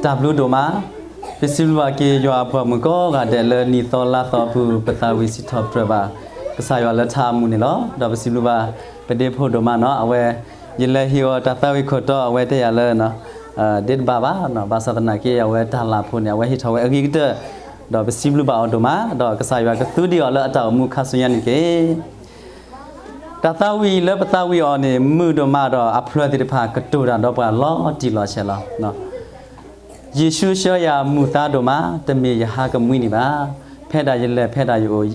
တၢ်ဘျုးဒိၣ်မး, ပစံးဘျုးဘၣ်က့ၤယွၤအပှၤမုၣ်ကိးဂၤဒဲးလၢနံၣ်သီလါသီအပူၤ ပသးဝံၣ်စံးထီၣ်ပတြၢၤဘၣ် ကစၢ်ယွၤလၢထါအမူးန့ၣ်လီၤ. ဒီးပစံးဘျုးဘၣ် ပဒ့ဖိဒိၣ်မးနီၤ, အဝဲ ယလဲၤဟ့ၣ်အီၤတၢ်သးဝံၣ်ခိၣ်တီ အဝဲတဲယၤလၢ ဒ့တဘၣ်ဘၣ်, ဘၣ်ဆၣ်သနာ်က့ အဝဲတၢ်လၢ်ဖိန့ၣ် အဝဲဟ့ၣ်ထီၣ်ဝဲအဂ့ၤကတၢၢ်, ဒီးပစံးဘျုးဘၣ်အီၤဒိၣ်မး, ဒီးကစၢ်ယွၤကသူဒံးအီၤလၢအတၢ်အိၣ်မူခါဆူညါန့ၣ်တက့ၢ်. တၢ်သးဝံၣ်လၢပသးဝံၣ်အီၤန့ၣ် မုာ်ဒိၣ်မးဒီးအဖျၢၣ်သ့ၣ်တဖၣ်ကတိၤတၢ်ဒီးပှၤလီၤတံၢ်လီၤဆဲးလီၤ. ယ့ၣ်ၡူးဆှၢယၤမုာ်သးဒိၣ်မး, တမ့ၢ်ယဟးကမှံန့ၣ်ဘၣ်, ဖဲဒၣ်ယလဲၤဖဲဒၣ်ယအိၣ်,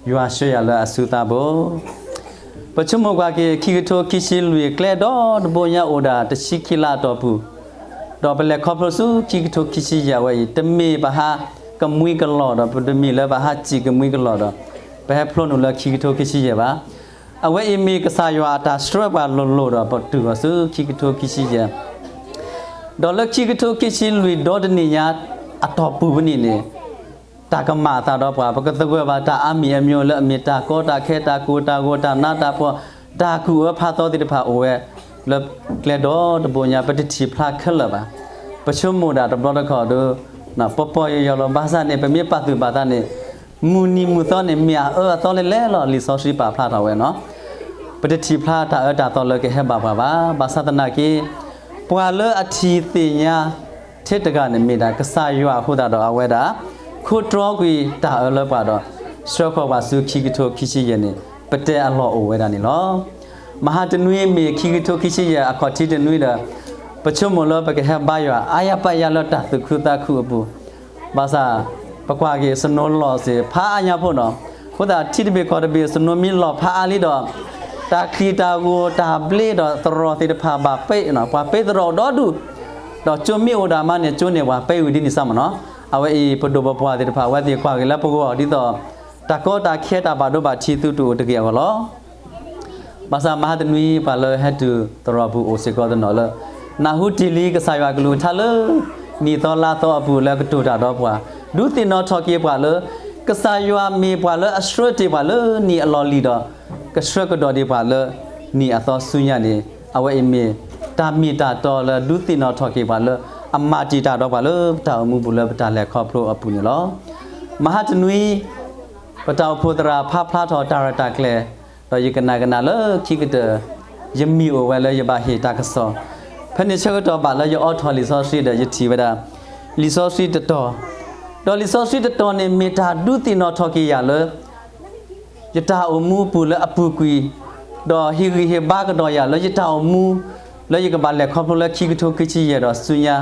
ယွၤဆှၢယၤလၢအစုသးဘိ ပဆိကမိၣ်ကွၢ်က့ၤ ခံကထိခံဆံလွံၢ် ကျဲဒီတဘိညါအိၣ်ဒၣ်တဆံခံလါအတီၢ်ပူၤ, ဒီးပလဲၤခီဖျိဆူခံကထိခံဆံယဲၢ်ဝဲအံၤ တမ့ၢ်ပဟးကမှံကလီၢ်ဒီး ပတမ့ၢ်လၢပဟးစံၣ်ကမှံကလီၢ်ဒီး ပဟဲဖျိနုာ်လၢခံကထိခံဆံယဲၢ်ဘၣ်. အဝဲအံၤမ့ၢ်ကစၢ်ယွၤအတၢ်ဆှၢပှၤလိၤလိၤဒီး ပတုၤဃီၤဆူခံကထိခံဆံယဲၢ် ဒီးလၢခံကထိခံဆံလွံၢ်ဒီတနံၣ်ညါအတီၢ်ပူၤပနံၣ်န့ၣ် တၢ်ကမၣ်အသးဒီးပှၤ ပကသဂၢၢ်ဘၣ်တၢ်အါမံၤအါမျိၤလၢအမ့ၢ်တၢ်ကီတၢ်ခဲ တၢ်ကိၢ်တၢ်ဂီၤ တၢ်နးတၢ်ဖှီၣ် တၢ်ကူၣ်အၢဖးသီသ့ၣ်တဖၣ်အိၣ်ဝဲ လၢကျဲဒီတဘိညါ ပတထံၣ်ဖျါခဲလၢာ်ဘၣ်. ပဆိကမိၣ်ဒၣ်တဘျီတခီၣ်ဒီး ပပီၢ်ယိာ်ယိာ်လီၤ. ဘၣ်ဆၣ်န့ၣ် ပမ့ၢ်ပာ်သူၣ်ပာ်သးန့ၣ် မုၢ်နံၤမုၢ်သီန့ၣ် မ့ၢ်အအၢအသီလဲၣ်လဲၣ်လီၤ. လံာ်စီဆှံပာ်ဖျါထီၣ်ဝဲနီၤ ပတထံၣ်ဖျါတၢ်အၢတၢ်သီလၢကဟဲဘၣ်ပှၤဘၣ်. ဘၣ်ဆၣ်သနာ်က့ ပှၤလၢအထံၣ်သ့ၣ်ညါထဲတဂၤန့ၣ်မ့ၢ်ဒၣ် ကစၢ်ယွၤအဃိသတးဒီး အဝဲဒၣ် ခိးတြီကွံာ်တၢ်အၢလၢပှၤဒီး ဆှၢဃီၤပှၤဆူခံကထိခံဆံယဲၢ်န့ၣ် ပတဲအလီၢ်အိၣ်ဝဲဒၣ်န့ၣ်လီၤ. မဟါတနွံမ့ၢ်ခံကထိခံဆံယဲၢ်အခီၣ်ထံးတနွံဒီး ပဆိကမိၣ်လၢပကဟဲဘါယွၤ အါယၤပာ်ယၤလၢတၢ်သူၣ်ခုသးခုအပူၤ ဘၣ်ဆၣ် ပကွၢ်က့ၤ snow လီၤစ့ၢ်ဖးအါညါဖိနီၤ. အဃိသတး ထံတဘ့ၣ်ကီၢ်တဘ့ၣ် snow မ့ၢ်လီၤဖးအါလံဒီး တၢ်ချံတၢ်ဂီၤ တၢ်ဘျ့ဒီးသရိာ်သ့ၣ်တဖၣ်ဘၣ်ပ့ၤနီၤ, ပှၤပ့ၤသရိာ်အိၣ်ဒီဒူၣ်, ဒီးကၠိမ့ၢ်အိၣ်ဒၣ်မးန့ၣ် ကၠိန့ၣ်ပှၤပ့ၤဝံၤဒ်န့ၣ်စ့ၢ်မးနီၤ. အဝဲအံၤ ပဒိၣ်ပပှၢ်သ့ၣ်တဖၣ် အဝဲသ့ၣ်ကွၢ်က့ၤလၢပဂီၢ် ဒ်သိး တၢ်ကီတၢ်ခဲတၢ်ဘၣ်ဒိဘၣ်ထံးသုတအိၣ်တဂ့ၤအဂီၢ်လီၤ. ဘၣ်ဆၣ်မဟါတနွံ ပှၤလၢဟဲတုၤသရိာ်ပူၤအိၣ်စ့ၢ်ကီးတနီၤလၢ နၢ်ဟူတ့ၢ်လံကစၢ်ယွၤကလုၢ်ကထါလၢ နံၣ်သီလါသီအပူၤလၢကတိၤတၢ်ဒီးပှၤ, ဒုးသ့ၣ်နီၣ်ထီၣ်က့ၤပှၤလၢ ကစၢ်ယွၤမ့ၢ်ပှၤလၢအဆှၢတ့ၢ်ပှၤလၢနံၣ်အလီၢ်လံၤဒီး ကဆှၢကဒီးဒံးပှၤလၢနံၣ်အသီဆူညါန့ၣ် အဝဲအံၤမ့ၢ်တၢ်မ့ၢ်တၢ်တီလၢဒုးသ့ၣ်နီၣ်ထီၣ်က့ၤပှၤလၢ အမၤတံာ်တာ်ဒီးပှၤလၢပတၢ်အိၣ်မူပူၤလၢပတၢ်လဲၤခီဖျိအပူၤန့ၣ်လီၤ. မဟါတနွံ ပတၢ်အိၣ်ဖှိၣ်သရၣ်ဖးဖျါထီၣ်တၢ်ရဲၣ်တၢ်ကျဲၤ, ဒီးယကနၣ်ကနၣ်လၢခံကတၢၢ် ယမံၤအိၣ်ဝဲလၢယဘၣ်ဟ့ၣ်တၢ်ကစီၣ်, ဖဲန့ၣ်ဆၢကတီၢ်ဘၣ်လၢယအိးထီၣ်လံာ်စီဆှံဒီးယထံၣ်ဝဲဒၣ် လံာ်စီဆှံတတီၤ, ဒီးလံာ်စီဆှံတတီၤန့ၣ်မ့ၢ်တၢ်ဒုးသ့ၣ်နီၣ်ထီၣ်က့ၤယၤလၢ ယတၢ်အိၣ်မူအပူၤလၢအပူၤကွံာ်, ဒီးဟ့ၣ်ဂံၢ်ဟ့ၣ်ဘါကဒီးယၤလၢယတၢ်အိၣ်မူ လၢယကဘၣ်လဲၤခီဖျိလၢခံကထိခံဆံယဲၢ်ဒီးဆူညါ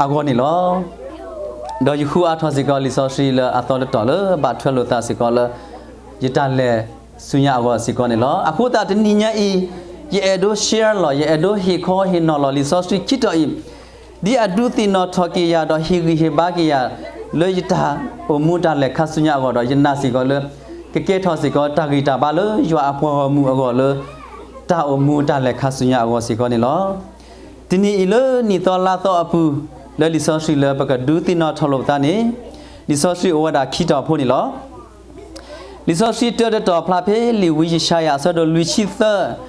အဂီၢ်န့ၣ်လီၤ. ဒီးယဃုအါထီၣ်စ့ၢ်ကီးလံာ်စီဆှံလၢအသီတတီၤလၢဘၣ်ထွဲလိာ်သးစ့ၢ်ကီးလၢ ယတၢ်လဲၤဆူညါအဂီၢ်စ့ၢ်ကီးန့ၣ်လီၤ. အဃိသတးတနံၤညါအံၤ ယအဲၣ်ဒိး share လီၤ ယအဲၣ်ဒိးဟ့ၣ်ခီဟ့ၣ်နီၤလီၤလံာ်စီဆှံခံတီၤအံၤ ဒ်အဒုးသ့ၣ်နီၣ်ထီၣ်က့ၤယၤဒီးဟ့ၣ်ဂံၢ်ဟ့ၣ်ဘါက့ၤယၤ လၢယတၢ်အိၣ်မူတၢ်လဲၤခါဆူညါအဂီၢ်ဒီး ယနာ်စ့ၢ်ကီးလၢ ကကဲထီၣ်စ့ၢ်ကီးတၢ်ဂံၢ်တၢ်ဘါလၢယွၤအပှၤဂီၢ်မုၢ်အဂီၢ်လၢ တၢ်အိၣ်မူတၢ်လဲၤခါဆူညါအဂီၢ်စ့ၢ်ကီးန့ၣ်လီၤ. တနံၤအံၤလၢနံၣ်သီလါသီအပူၤ လၢလံာ်စီဆှံလၢပကဒုးသ့ၣ်နီၣ်ထီၣ်လိာ်ပသးန့ၣ် လံာ်စီဆှံအိၣ်ဝဲဒၣ်ခံတီၤဖိန့ၣ်လီၤ. လံာ်စီဆှံတၢတတီၤဖျါဖဲ လံာ်ဝံယၡါယၤအဆၢဒိၣ်လွံၢ်ဆံသၢ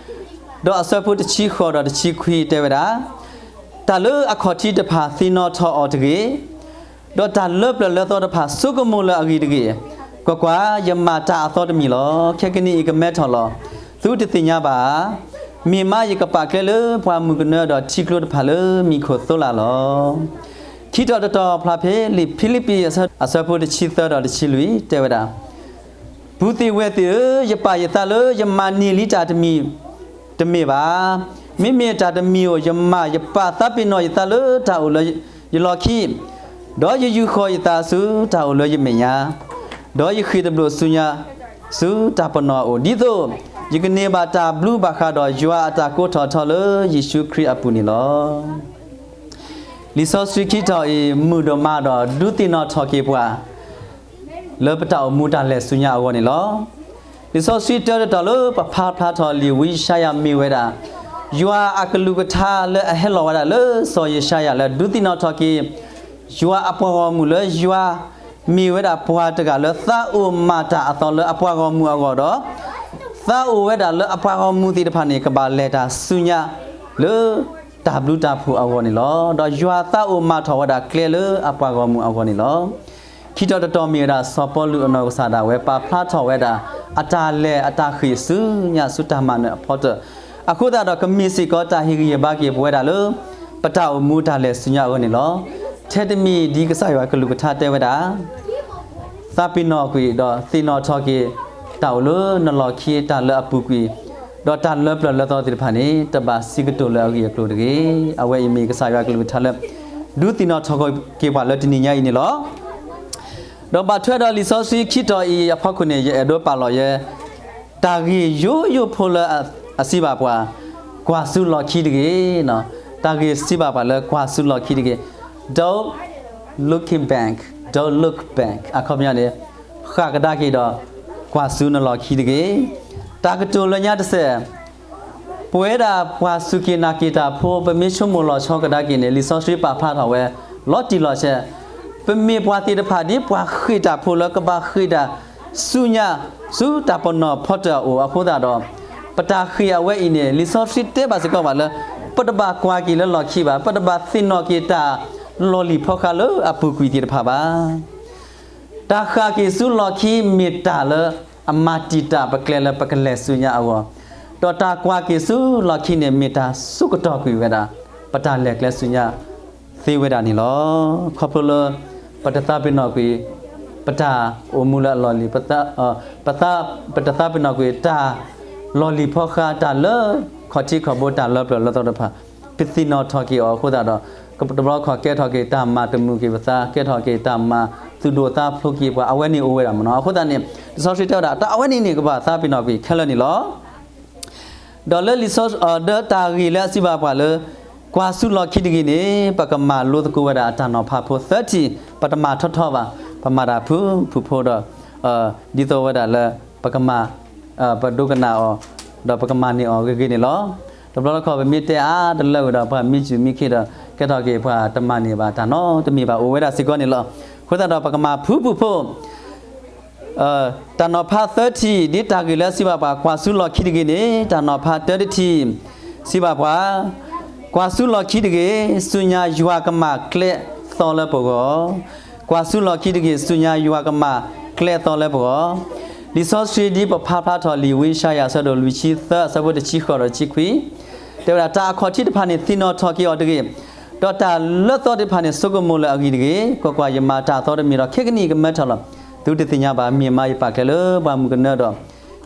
ဒီးအဆၢဖိတဆံဃိးဒီးတဆံခွံတဲဝဲဒၣ်, တၢ်လၢအခီၣ်ထံးတဖၣ်သ့ၣ်နီၣ်ထီၣ်အီၤတဂ့ၤ, ဒီးတၢ်လၢပျၢၤလၢသီတဖၣ်ဆိကမိၣ်လၢအဂ့ၤတဂ့ၤ. ကွၢ်ကွၢ်, ယမၤတၢ်အသီတမံၤလီၤ. ခဲကနံၣ်အံၤကမဲထီၣ်လီၤ. သုတသ့ၣ်ညါဘၣ်ဧါ. မ့ၢ်မးယကပာ်ကျဲလၢပှၤမုၢ်ကနၢဒီးထံကျိတဖၣ်လၢမံၤခိၣ်သိလၢ်လီၤ. ခံတီၤတတီၤဖျါဖဲလံာ်ဖံလံးပံးအဆၢဖိတဆံသၢဒီးတဆံလွံၢ်တဲဝဲဒၣ်, ပုၢ်သ့ၣ်ဝဲၢ်သ့ၣ်ဧၢ, ယပာ်ယသးလၢယမၤန့ၢ်လံတၢ်တမံၤတမ့ၢ်ဘၣ်. မ့မ့ၢ်တၢ်တမံၤဧိၤ ယမၤယပာ်သးပ့ၤနီၣ်ယသးလၢတၢ်အိၣ်လၢယလီၢ်ခံ, ဒီးယယူာ်ဃီၤယသးဆူတၢ်အိၣ်လၢယမဲာ်ညါ, ဒီးယဃ့ၢ်တဘျိးဆူညါ ဆူတၢ်ပနီၣ်အအိၣ်, ဒ်သိးယကန့ၢ်ဘၣ်တၢ်ဘျုးဘၣ်ဃးဒီးယွၤအတၢ်ကိးထီၣ်ထီလၢယ့ၣ်ၡူးခရံာ်အပူၤန့ၣ်လီၤ. လံာ်စီဆှံခံတီၤအံၤ မုာ်ဒိၣ်မးဒီးဒုးသ့ၣ်နီၣ်ထီၣ်က့ၤပှၤ လၢပတၢ်အိၣ်မူတၢ်လဲၤဆူညါအဂီၢ်န့ၣ်လီၤ. လံာ်စီဆှံတၢတတီၤလၢပဖးဖျါထီၣ်လံာ်ဝံယၡါယၤမ့ၢ်ဝဲဒၣ် ယွၤအကလုၢ်ကထါလၢအဟဲလီၤဝဲဒၣ်လၢစီၤယၡါယၤလၢဒုးသ့ၣ်နီၣ်ထီၣ်က့ၤ ယွၤအပှၤဂီၢ်မုၢ်လၢယွၤ မ့ၢ်ဝဲဒၣ်ပှၤတဂၤလၢသးအိၣ်မၤတၢ်အသီလၢအပှၤဂီၢ်မုၢ်အဂီၢ်ဒီး သးအိၣ်ဝဲဒၣ်လၢအပှၤဂီၢ်မုၢ်သ့ၣ်တဖၣ်န့ၣ် ကဘၣ်လဲၤတၢ်ဆူညါလၢ တၢ်ဘျုးတၢ်ဖှိၣ်အဂီၢ်န့ၣ်လီၤ. ဒီးယွၤသးအိၣ်မၤထီၣ်ဝဲဒၣ်ကျဲလၢအပှၤဂီၢ်မုၢ်အဂီၢ်န့ၣ်လီၤ. ခံတီၤတတီၤမ့ၢ်ဝဲဒၣ် စီၤပီလူးအနီၢ်ကစၢ်ဒၣ်ဝဲ ပာ်ဖျါထီၣ်ဝဲဒၣ် အတၢ်လဲၤအတၢ်ဃ့ၢ်ဆူညါဆူတၢ်မၤနၢၤအဖီတၢၣ်, အဃိသတးဒီးကမ့ၢ်စ့ၢ်ကီးတၢ်ဟ့ၣ်ဂံၢ်ဟ့ၣ်ဘါက့ၤပဝဲဒၣ်လၢ ပတၢ်အိၣ်မူတၢ်လဲၤဆူညါအဂီၢ်န့ၣ်လီၤ. ထဲတမံၤဒ်ကစၢ်ယွၤကလုၢ်ကထါတဲဝဲဒၣ် သးပ့ၤနီၣ်ကွံာ် ဒီးသ့ၣ်နီၣ်ထီၣ်က့ၤ တၢ်အိၣ်လၢနလီၢ်ခံ တၢ်လၢအပူၤကွံာ်, ဒီးတၢ်လၢပျၢၤလၢသီသ့ၣ်တဖၣ်န့ၣ် တဘၣ်စံးကတိၤလၢအဂ့ၢ်အကျိၤတဂ့ၤ. အဝဲအံၤမ့ၢ်ကစၢ်ယွၤကလုၢ်ကထါလၢ ဒုးသ့ၣ်နီၣ်ထီၣ်က့ၤပှၤလၢတနံၤညါအံၤန့ၣ်လီၤ. ဒီးဘၣ်ထွဲဒီးလံာ်စီဆှံခံတီၤအံၤအဖီခိၣ်န့ၣ် ယအဲၣ်ဒိးပာ်လီၤယဲ တၢ်ဂ့ၢ်ယိယိဖိလၢအစံးဘၣ်ပှၤ ကွၢ်ဆူလီၢ်ခံတဂ့ၤ. တၢ်ဂ့ၢ်စံးဘၣ်ပှၤလၢကွၢ်ဆူလီၢ်ခံတဂ့ၤ. Don't looking back, don't look back. အခီပညီန့ၣ် ဃၣ်ကဒါက့ၤဒီး ကွၢ်ဆူနလီၢ်ခံတဂ့ၤ. တၢ်ကတိၤလၢညါတစဲး ပဝဲဒၣ်ပှၤစူၢ်က့ၤနာ်က့ၤတၢ်ဖိ ပမ့ၢ်ဆိကမိၣ်လီၤဆီကဒါက့ၤန့ၣ် လံာ်စီဆှံပာ်ဖျါထီၣ်ဝဲ လီၤတံၢ်လီၤဆဲး, ပမ့ၢ်ပှၤသ့ၣ်တဖၣ်ဒ်ပှၤဃ့ၢ်တၢ်ဖိလၢကဘၣ်ဃ့ၢ်တၢ်ဆူညါ ဆူတၢ်ပနီၣ်ဖီတၢၣ်အအိၣ်အဃိသတးဒီး ပတၢ်ဃ့ၢ်အဝဲအံၤန့ၣ် လံာ်စီဆှံတဲဘၣ်စ့ၢ်ကီးဘၣ်လၢ ပတဘၣ်ကွၢ်က့ၤလၢလီၢ်ခံဘၣ်, ပတဘၣ်သ့ၣ်နီၣ်က့ၤတၢ်လီၢ်လံၤဖီဃါလၢအပူၤကွံာ်သ့ၣ်တဖၣ်ဘၣ်. တၢ်ဃၣ်က့ၤဆူလီၢ်ခံမ့ၢ်တၢ်လၢအမၤတံာ်တာ်ပကျဲလၢပကလဲၤဆူညါအဂီၢ်, ဒီးတၢ်ကွၢ်က့ၤဆူလီၢ်ခံန့ၣ် မ့ၢ်တၢ်ဆၢကတီၢ်ကွံာ်ဝဲဒၣ် ပတၢ်လဲၤကျဲဆူညါသ့ဝဲဒၣ်န့ၣ်လီၤ. ခီဖျိလၢ ပတသးပ့ၤနီၣ်ကွံာ် ပတၢ်အိၣ်မူလၢအလီၢ်လံၤ, ပတသးပ့ၤနီၣ်ကွံာ်တၢ်လီၢ်လံၤဖီဃါ တၢ်လၢခီၣ်ထံးခီၣ်ဘိ တၢ်လၢပျၢၤလၢသီတဖၣ် ပသ့ၣ်နီၣ်ထီၣ်က့ၤအီၤအဃိသတးဒီး တဘျီတခီၣ်ကဲထီၣ်က့ၤတၢ်မၤတမုာ်က့ၤပသး, ကဲထီၣ်က့ၤတၢ်မၤသူၣ်ဒိၣ်သးဖျိးက့ၤပှၤ အဝဲန့ၣ်အိၣ်ဝဲဒၣ်မ့ၢ်နီၤ. အဃိသတးန့ၣ် လံာ်စီဆှံတဲဝဲဒၣ် တၢ်အဝဲန့ၣ်န့ၣ် ကဘၣ်သးပ့ၤနီၣ်ကွံာ်ခဲလၢာ်န့ၣ်လီၤ. ဒီးလၢလံာ်စီဆှံ ဒီးတၢ်ဂ့ၢ်လၢအစံးဘၣ်ပှၤလၢ ကွၢ်ဆူလီၢ်ခံတဂ့ၤန့ၣ် ပကမၤလိသကိးဝဲဒၣ်အတၢ်နီၤဖးဖိသၢထံၣ်, ပတမၤထီထီဘၣ်, ပမၤတၢ်ဖုၣ်ဖုၣ်ဖိဒီး ဒ်သိးဝဲဒၣ်လၢ ပကမၤ ပဒိကနၣ်အီၤ ဒီးပကမၤန့ၢ်အီၤဂ့ၤဂ့ၤန့ၣ်လီၤ. တဘျီတခီၣ်ပမ့ၢ်တဲအါတလၢဝံၤဒီး ပှၤမံစုမံခ့ဒီး ကဲထီၣ်က့ၤပှၤတမၤန့ၢ်ဘၣ်တၢ်နီတမံၤဘၣ် အိၣ်ဝဲဒၣ်စ့ၢ်ကီးန့ၣ်လီၤ. အဃိသတးဒီးပကမၤဖုၣ်ဖုၣ်ဖိ တၢ်နီၤဖးသၢထံၣ် ဒ်တၢ်ဂ့ၢ်လၢအစံးဘၣ်ပှၤ ကွၢ်ဆူလီၢ်ခံတဂ့ၤန့ၣ် တၢ်နီၤဖးတၢတထံၣ် စံးဘၣ်ပှၤ ကွၢ်ဆူလီၢ်ခံတဂ့ၤ, ဆူညါယွၤကမၤကျဲသီလၢပဂီၢ်, ကွၢ်ဆူလီၢ်ခံတဂ့ၤ, ဆူညါယွၤကမၤကျဲသီလၢပဂီၢ်. လံာ်စီဆှံဒ်ပဖးဖျါထီၣ်လံာ် ဝံယၡါယၤ အဆၢဒိၣ်လွံၢ်ဆံသၢ အဆၢဖိတဆံဃိးဒီးတဆံခွံ တဲဝဲဒၣ် တၢ်အခီၣ်ထံးတဖၣ်န့ၣ် သ့ၣ်နီၣ်ထီၣ်က့ၤအီၤတဂ့ၤ, ဒီးတၢ်လၢသီသ့ၣ်တဖၣ်န့ၣ် ဆိကမိၣ်လၢအဂ့ၢ်တဂ့ၤ. ကွၢ်ကွၢ်, ယမၤတၢ်အသီတမံၤဒီး ခဲကနံၣ်အံၤကမၢထီၣ်လီၤ. သုတသ့ၣ်ညါဘၣ်, မ့ၢ်မးယပာ်ကျဲလၢပှၢ်မုၢ်ကနၢဒီး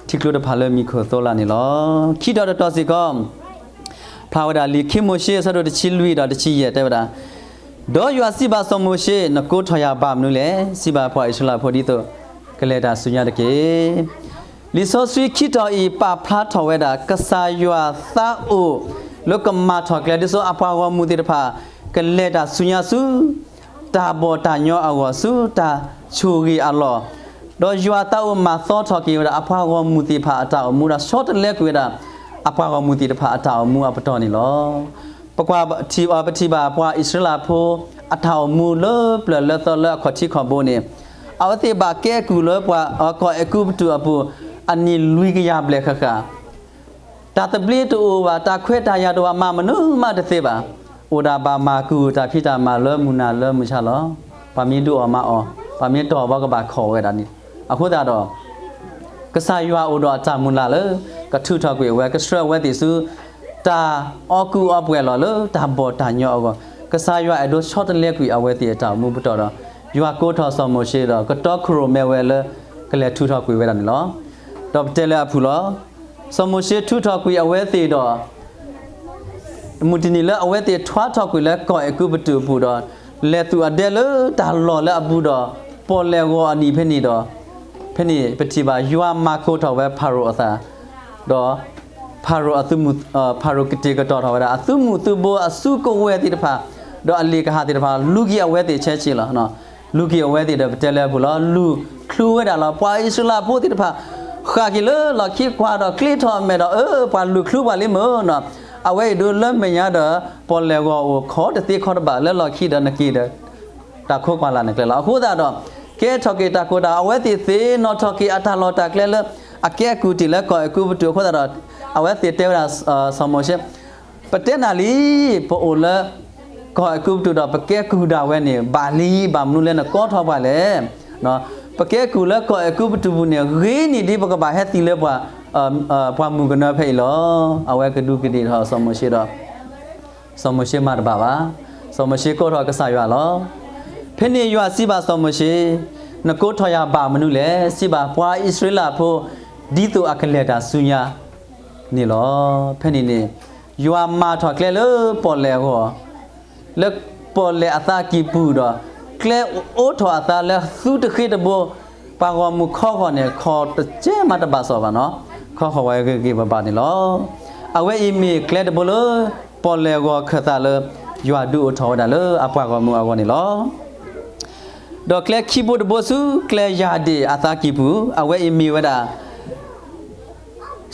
ထံကျိတဖၣ်လၢမံခိၣ်သိလၢ်န့ၣ်လီၤ. ခံတီၤတတီၤစ့ၢ်ကီး ဖျါဝဲဒၣ်လံာ်ခံမိၤၡ့ အဆၢဒိၣ်တဆံလွံၢ်ဒီးတဆံယဲၢ် တဲဝဲဒၣ်, ဒီးယွၤစံးဘၣ်စီၤမိၤၡ့, နကိးထီၣ်ယၤဘၣ်မနုၤလဲၣ်. စံးဘၣ်ပှၤအံၣ်စရ့လးဖိဒ်သိး ကလဲၤတၢ်ဆူညါတက့ၢ်. လံာ်စီဆှံခံတီၤအံၤ ပာ်ဖျါထီၣ်ဝဲဒၣ် ကစၢ်ယွၤသးအိၣ်လၢကမၤထီၣ်ကျဲ ဒ်သိးအပှၤဂီၢ်မုၢ်သ့ၣ်တဖၣ် ကလဲၤတၢ်ဆူညါဆူ တၢ်ဘီၣ်တၢ်ညီအဂီၢ် ဆူတၢ်ဆိၣ်ဂ့ၤအလီၢ်, ဒီးယွၤသးအိၣ်မၤသီထီၣ်က့ၤဝဲဒၣ် အပှၤဂီၢ်မုၢ်သ့ၣ်တဖၣ်အတၢ်အိၣ်မူဒီး ဆီတလဲကွံာ်ဝဲဒၣ် အပှၤဂီၢ်မုၢ်သ့ၣ်တဖၣ်အတၢ်အိၣ်မူအပတီၢ်န့ၣ်လီၤ. ပကွၢ်ထံၣ် ပထံၣ်ဘၣ်ပှၤအံၣ်စရ့လးဖိ အတၢ်အိၣ်မူလၢပျၢၤလၢသီလၢအခီၣ်ထံးခီၣ်ဘိန့ၣ် အဝဲသ့ၣ်ဘၣ်ကဲကုၢ်လၢပှၤ ကီၢ်အဲၤကူပတူးအပူၤ အနံၣ်လွံၢ်ကယၤဘျဲၣ်ဃၣ်ဃၣ် တၢ်သဘျ့တအိၣ်ဘၣ်, တၢ်ခွဲးတၢ်ယာ်တအိၣ်ဘၣ်, မၤမနုၤမးတသ့ဘၣ်. အိၣ်ဒၣ်ဘၣ်မၤကူၣ်တၢ်ဖံးတၢ်မၤလၢမုၢ်နၤလၢမုၢ်ဆါလီၤ. ပှၤမ့ၢ်ဒုးအီၣ်မၤအီၣ်, ပှၤမ့ၢ်တီၢ်ဘၣ်ကဘၣ်ခိးဝဲဒၣ်န့ၣ်. အဃိသတးဒီး ကစၢ်ယွၤအိၣ်ဒီးအတၢ်မုၢ်လၢ်လၢ ကထုးထီၣ်ကွံာ်အဝဲ, ကဆှၢအဝဲသ့ၣ်ဆူ တၢ်အီၣ်ကူအီၣ်ပှဲၤလီၢ်လၢတၢ်ဘီၣ်တၢ်ညီအဂီၢ်, ကစၢ်ယွၤအဲၣ်ဒိးဆီတလဲကွံာ်အဝဲသ့ၣ်အတၢ်အိၣ်မူပတီၢ်ဒီး ယွၤကိးထီၣ်စီၤမိၤၡ့ဒီး ကတီခိၣ်ရိၣ်မဲဝဲလၢ ကလဲၤထုးထီၣ်ကွံာ်ဝဲဒၣ်န့ၣ်လီၤ. ဒီးပတဲလၢအဖုၣ်လီၤ. စီၤမိၤၡ့ထုးထီၣ်ကွံာ်အဝဲသ့ၣ်ဒီး မုၢ်တနံၤလၢအဝဲသ့ၣ်ထွါထီၣ်ကွံာ်လၢကီၢ်အဲၤကူပတူးအပူၤဒီး လဲၤသူၣ်အဒဲလၢတၢ်လီၢ်လၢအဘူးဒီး ပီၣ်လဲၣ်ဂီၤအနံၤဖဲန့ၣ်ဒီး ဖဲန့ၣ်ပထံၣ်ဘၣ်ယွၤမၤကိးထီၣ်ဝဲဖၤရိၤအသး ဒီး ဖၤရိၤအသုးမုၢ် ဖၤရိၤကတဲာ်ကတီၤထီၣ်ဝဲဒၣ် အသုးမုၢ်သုးဘိအစုကဝဲၤသ့ၣ်တဖၣ် ဒီးအလ့ၣ်ကဟၣ်သ့ၣ်တဖၣ် လူၤက့ၤအဝဲသ့ၣ်ဆဲးဆ့လီၤ. လူၤက့ၤအဝဲသ့ၣ်ဒီးပတဲလၢအပူၤလီၤ. လူၤချုဝဲဒၣ်လီၤ. ပှၤအံၣ်စရ့လးဖိသ့ၣ်တဖၣ် ဃၣ်က့ၤလၢလီၢ်ခံကွၢ်ဒီးကျ့ထီၣ်အမဲာ်ဒီး အၢ ပှၤလူၤချုပှၤလံမ့ၢ်နီၤ. အဝဲအံၤဒုးလၢမဲာ်ညါဒီး ပီၣ်လဲၣ်ဂီၤအိၣ်ခိးတသ့ခီတဘၣ်လၢလီၢ်ခံဒီးနက့ၤဒီး တၢ်ခိးကွၢ်လၢ်နကျဲလီၤ. အဃိသတးဒီး ကဲထီၣ်က့ၤတၢ်ကိၢ်တၢ် အဝဲသ့ၣ်သ့ၣ်နီၣ်ထီၣ်က့ၤအတၢ်လီၢ်တၢ်ကျဲလၢ အကဲအကူၣ်တ့ၢ်လၢကီၢ်အဲၤကူပတူးအဃိသတးဒီး အဝဲသ့ၣ်တဲဝဲဒၣ် စီၤမိၤၡ့ ပတဲနၤလံ, ပအိၣ်လၢ ကီၢ်အဲၤကူပတူးဒီး ပကဲကုၢ်ဒၣ်ဝဲန့ၣ် ဘၣ်လံ, ဘၣ်မနုၤလဲၣ်နကိးထီၣ်ပှၤလဲၣ်. ပကဲကုၢ်လၢကီၢ်အဲၤကူပတူးပူၤန့ၣ် ဂ့ၤန့ၢ်ဒ်ပကဘၣ်ဟဲသံလၢပှၤ, ပှၢ်မုၢ်ကနၢဖဲအံၤလီၤ. အဝဲကဒူးကဒ့ၣ်ထီၣ်စီၤမိၤၡ့ဒီး စီၤမိၤၡ့မၤတဘၣ်ဘၣ်. စီၤမိၤၡ့ကိးထီၣ်ကစၢ်ယွၤလီၤ. ဖဲန့ၣ်ယွၤစံးဘၣ်စီၤမိၤၡ့, နကိးထီၣ်ယၤဘၣ်မနုၤလဲၣ်. စံးဘၣ်ပှၤအံၣ်စရ့လးဖိ ဒ်သိးအကလဲၤတၢ်ဆူညါန့ၣ်လီၤ. ဖဲန့ၣ်န့ၣ် ယွၤမၤထီၣ်ကျဲလၢပီၣ်လဲၣ်အဂီၢ် လၢပီၣ်လဲၣ်အသးကံၢ်ပူၤဒီး ကျဲအိးထီၣ်အသးလၢသူတဃ့တဘိ, ပှၤဂီၢ်မုၢ်ခီဃီၤန့ၣ် ခီၣ်တကဲမးတဘၣ်စီၣ်ဘၣ်နီၤ, ခီဃီၤဝဲဂ့ၤဂ့ၤဘၣ်ဘၣ်န့ၣ်လီၤ. အဝဲအံၤမ့ၢ်ကျဲတဘိလၢ ပီၣ်လဲၣ်အဂီၢ်ခၢၣ်သးလၢ ယွၤဒုးအိၣ်ထီၣ်ဝဲဒၣ်လၢအပှၤဂီၢ်မုၢ်အဂီၢ်န့ၣ်လီၤ. ဒီးကျဲခံဘိတဘိဆူ ကျဲယၢ်ဒ့ၣ်အသးကံၢ်ပူၤ, အဝဲအံၤမ့ၢ်ဝဲဒၣ်